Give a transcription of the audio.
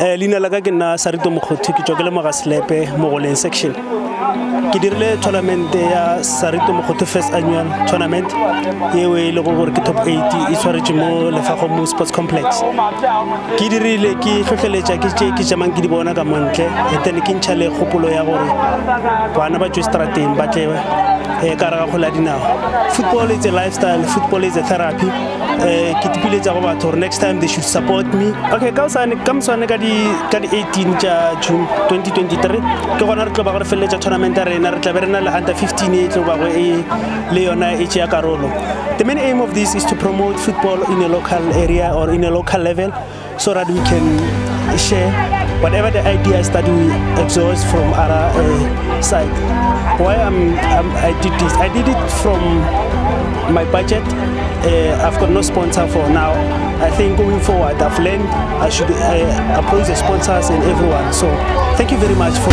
Eh, leina la ka ke nna Sarito Mokgothu, ke tšwa ke le Mogaselepe, Mogoleng section. Ke dirile tournament ya Sarito Mokgothu First Annual Tournament yeo e lego gore ke top 8 e tshwaretše mo Lefagomo Sports Complex. Ke dirile ke hlohleletša ke tše ke tšamang ke di bona ka montle and then ke ntšha le kgopolo ya gore bana ba tšwe strateng ba tle eh, ka gare ga kgwele ya dinao. Football is a lifestyle, football is a therapy. Eh, ke tipiletša go batho gore next time they should support me. Okay, ka osane ka moswane ka di ka di 18 tša June 2023 ke gona re tlo ba go re feleletša tournament ya rena re tla be re na le under 15 e tlo bago e le yona e tšea karolo. The main aim of this is to promote football in a local area or in a local level so that we can share whatever the ideas that we exhaust from other side. Why I did this? I did it from my budget. I've got no sponsor for now. I think going forward, I've learned I should approach the sponsors and everyone. So thank you very much for.